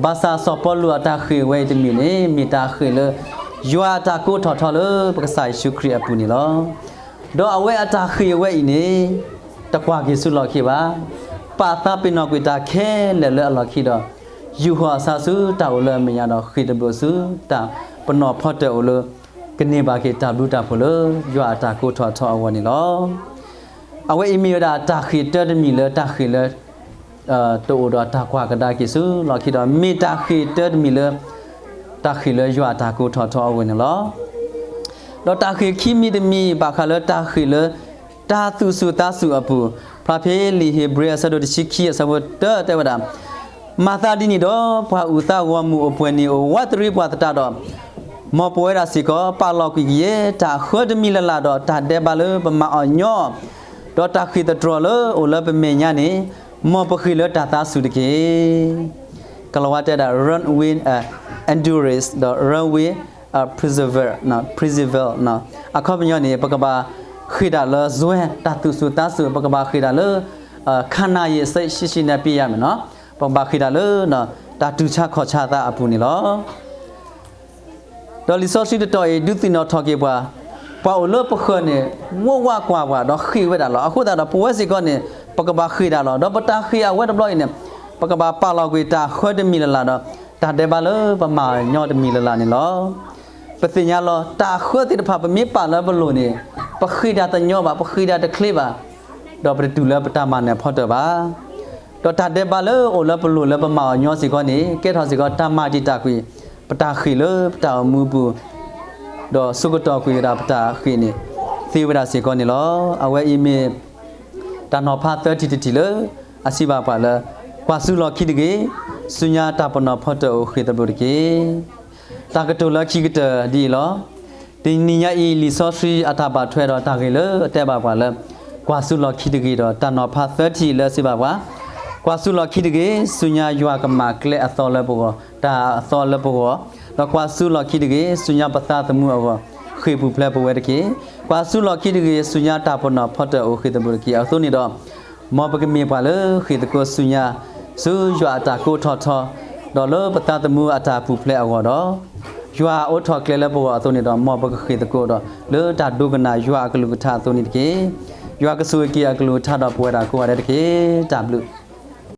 ဘၣ်ဆၣ်စီၤပီလူးအတၢ်ဃ့ၢ်ဝဲအံၤတမံၤန့ၣ် မ့ၢ်တၢ်ဃ့ၢ်လၢ ယွၤအတၢ်ကိးထီၣ်ထီလၢပကစၢ်ယ့ၣ်ၡူးခရံာ်အပူၤန့ၣ်လီၤ. ဒီးအဝဲအတၢ်ဃ့ၢ်ဝဲအံၤန့ၣ် တကွၢ်က့ၤဆူလီၢ်ခံဘၣ်. ပာ်သးပ့ၤနီၣ်ကွံာ်တၢ်ခဲလၢာ်လၢအလီၢ်ခံဒီး ယူာ်ဃီၣ်အသးဆူတၢ်အိၣ်လၢအမဲာ်ညါဒီး ဃ့ၢ်တဘျိးဆူတၢ်ပနီၣ်ဖီတၢၣ်အိၣ်လၢ ကန့ၢ်ဘၣ်က့ၤတၢ်ဘျုးတၢ်ဖှိၣ်လၢ ယွၤအတၢ်ကိးထီၣ်ထီအဂီၢ်န့ၣ်လီၤ. အဝဲအံၤမ့ၢ်ဝဲဒၣ်တၢ်ဃ့ၢ်တၢတမံၤလၢတၢ်ဃ့ၢ်လၢ တအိၣ်ဒီးတၢ်ကွၢ်ကဒါက့ၤဆူလီၢ်ခံဒီး မ့ၢ်တၢ်ဃ့ၢ်တၢတမံၤလၢ တၢ်ဃ့ၢ်လၢယွၤအတၢ်ကိးထီၣ်ထီအဂီၢ်န့ၣ်လီၤ. ဒီးတၢ်ဃ့ၢ်ခံမံၤတမံၤဘၣ်ဃးလၢတၢ်ဃ့ၢ်လၢ တၢ်သူၣ်ဆူၣ်သးဆူၣ်အပူၤ, ဖျါဖဲလံာ်ဧ့ၤဘြံၤအဆၢဒိၣ်တဆံခံအဆၢဖိတၢတဲဝဲဒၣ်, မၤသးဒ်န့ၣ်ဒီး ပှၤအုၣ်သးဂီၢ်မုၢ်အိၣ်ပှဲၤန့ၣ် အိၣ်ဝးတရံးပှၤသတးဒီး မ်ပဝဲဒၣ်စ့ၢ်ကီး ပာ်လီၤကွံာ်ကယဲၢ် တၢ်ဃၢတမံၤလၢ်လၢ်ဒီး တၢ်ဒဲးဘးလၢပမၤအီၤညီ, ဒီးတၢ်ဃ့ၢ်သတြီၤလၢအိၣ်လၢပမဲာ်ညါန့ၣ် မ်ပဃ့ၢ်လၢတၢ်သးဆူၣ်တက့ၢ်. ကိၤလၤဝါတဲဒၣ် run with endurance ဒီး run with perseverance, perseverance အခီပညီန့ၣ် ပကဘၣ်ဃ့ၢ်တၢ်လၢစွဲ တၢ်သူၣ်ဆူၣ်သးဆူၣ်, ပကဘၣ်ဃ့ၢ်တၢ်လၢ ခါနၤယံာ် စိတ်ရှိရှိနဲ့ ပြေးရမယ်န့ၣ်, ပကဘၣ်ဃ့ၢ်တၢ်လၢ တၢ်တူၢ်ဆါခီၣ်ဆါသးအပူၤန့ၣ်လီၤ. ဒီးလံာ်စီဆှံတတီၤအံၤ ဒုးသ့ၣ်နီၣ်ထီၣ်က့ၤပှၤ, ပှၤအိၣ်လၢပဃၢၤန့ၣ် ဝီဝါကွၢ်ပှၤဒီးဃ့ၢ်ဝဲဒၣ်လီၤ. အဃိသတးဒီး ပဝဲစ့ၢ်ကီးန့ၣ် ပကဘၣ်ဃ့ၢ်တၢ်လီၤ. ဒီးပတၢ်ဃ့ၢ်အဝဲတဘျီအံၤန့ၣ် ပကဘၣ်ပာ်လီၤကွံာ်တၢ်ဃၢတမံၤလၢ်လၢ်ဒီး တၢ်ဒဲးဘးလၢပမၤအီၤညီတမံၤလၢ်လၢ်န့ၣ်လီၤ. ပသ့ၣ်ညါလီၤ တၢ်ဃၢသ့ၣ်တဖၣ် ပမ့ၢ်ပာ်လၢပလိၤန့ၣ် ပဃ့ၢ်ဒၣ်တညီဘၣ်, ပဃ့ၢ်ဒၣ်တချ့ဘၣ်, ဒီးပတတုၤလၢပတၢ်မၤနၢၤဖီတၢၣ်ဘၣ်. ဒီးတၢ်ဒဲးဘးလၢအိၣ်လၢပလိၤလၢပမၤအီၤညီစ့ၢ်ကီးန့ၣ် ကဲထီၣ်စ့ၢ်ကီးတၢ်မၤတံာ်တာ်ကွံာ် ပတၢ်ဃ့ၢ်လၢပတၢ်အိၣ်မူပူၤ, ဒီးဆိကတီၢ်ကွံာ်ဝဲဒၣ်ပတၢ်ဃ့ၢ်န့ၣ် သ့ဝဲဒၣ်စ့ၢ်ကီးန့ၣ်လီၤ. အဝဲအံၤမ့ၢ် တၢ်နီၤဖးသၢထံၣ်တထံၣ်လၢ အစံးဘၣ်ပှၤလၢ ကွၢ်စူၢ်လီၢ်ခံတဂ့ၤ, ဆူညါတၢ်ပနီၣ်ဖီတၢၣ်အိၣ်ဃ့ၢ်သဘျိၣ်တက့ၢ်. တၢ်ကတိၤလၢခံကတၢၢ်ဒ်အံၤလီၤ. တနံၤညါအံၤ လံာ်စီဆှံအတၢ်ဘၣ်ထွဲဒီးတၢ်ဂ့ၢ်လၢအတဲဘၣ်ပှၤလၢ ကွၢ်စူၢ်လီၢ်ခံတဂ့ၤဒီး တၢ်နီၤဖးသၢထံၣ်လၢအစံးဘၣ်ပှၤ, ကွၢ်စူၢ်လီၢ်ခံတဂ့ၤ, ဆူညါယွၤကမၤကျဲအသီလၢပဂီၢ်, တၢ်အသီလၢပဂီၢ်, ဒီးကွၢ်စူၢ်လီၢ်ခံတဂ့ၤ, ဆူညါပသးသမူအဂီၢ် ဃ့ၢ်ပူၤဖျဲးပဝဲတက့ၢ်. ကွၢ်စူၢ်လီၢ်ခံတဂ့ၤ, ဆူညါတၢ်ပနီၣ်ဖီတၢၣ်အိၣ်ဃ့ၢ်သဘျိၣ်တက့ၢ်. အသိးန့ၣ်ဒီး မ်ပကမ့ၢ်ပှၤလၢဃ့ၢ်သကိးဆူညါ ဆူယွၤအတၢ်ကိးထီၣ်ထီ, ဒီးလၢပသးသမူအတၢ်ပူၤဖျဲးအဂီၢ်ဒီး ယွၤအိးထီၣ်ကျဲလၢပဂီၢ်အသိးန့ၣ်ဒီး မ်ပကဃ့ၢ်သကိးဒီး လၢတၢ်ဒိကနၣ်ယွၤအကလုၢ်ကထါအသိးန့ၣ်တက့ၢ်. ယွၤကဆိၣ်ဂ့ၤက့ၤအကလုၢ်ကထါဒီးပဝဲဒၣ်ကိးဂၤဒဲးတက့ၢ်. တၢ်ဘျုး